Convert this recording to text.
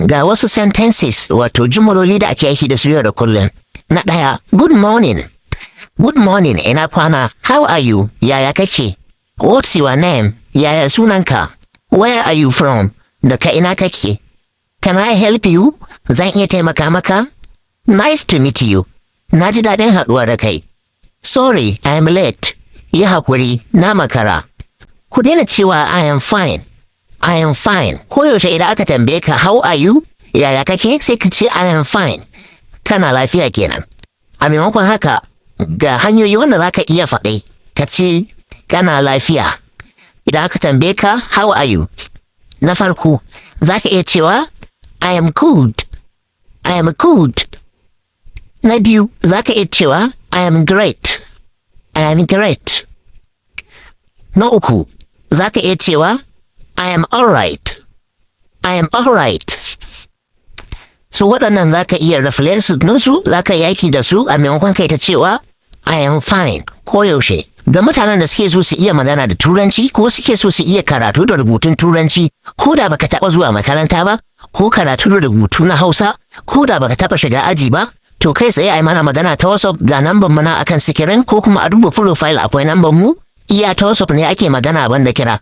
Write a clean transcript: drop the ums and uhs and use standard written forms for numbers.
Ga wasu sentences, wato jumloli da ake aiki da su yau da kullum. Na ɗaya, "Good morning." "Good morning," ina kwana. "How are you?" Yaya kake? "What's your name?" Yaya sunanka? "Where are you from?" Daga ina kake? "Can I help you?" Zan iya taimaka maka? "Nice to meet you." Na ji daɗin haɗuwa da kai. "Sorry, I am late." Yi haƙuri, na makara. Ku daina cewa "I am fine." "I am fine." Koyaushe idan aka tambaye ka "How are you?" Yaya kake, sai ka ce "I am fine." Kana lafiya kenan. A maimakon haka, ga hanyoyi wanda za ka iya faɗi. Ka ce kana lafiya. Idan aka tambaye ka "How are you?" Na farko, za ka iya cewa "I am good." "I am good." Na biyu, za ka iya cewa "I am great." "I am great." Na uku, za ka iya cewa "I am alright." "I am alright." So waɗannan za ka iya replace ɗinsu, za ka yi aiki da su a maimakon kai ta cewa "I am fine" koyaushe. Ga mutanen da suke so su iya magana da Turanci ko suke so su iya karatu da rubutun Turanci, ko da baka taɓa zuwa makaranta ba, ko karatu da rubutu na Hausa, ko da baka taɓa shiga aji ba, to kai tsaye a yi mana magana ta WhatsApp. Ga namban mu na akan screen, ko kuma a duba profile akwai namban mu. Iya ta WhatsApp ne ake magana, banda kira.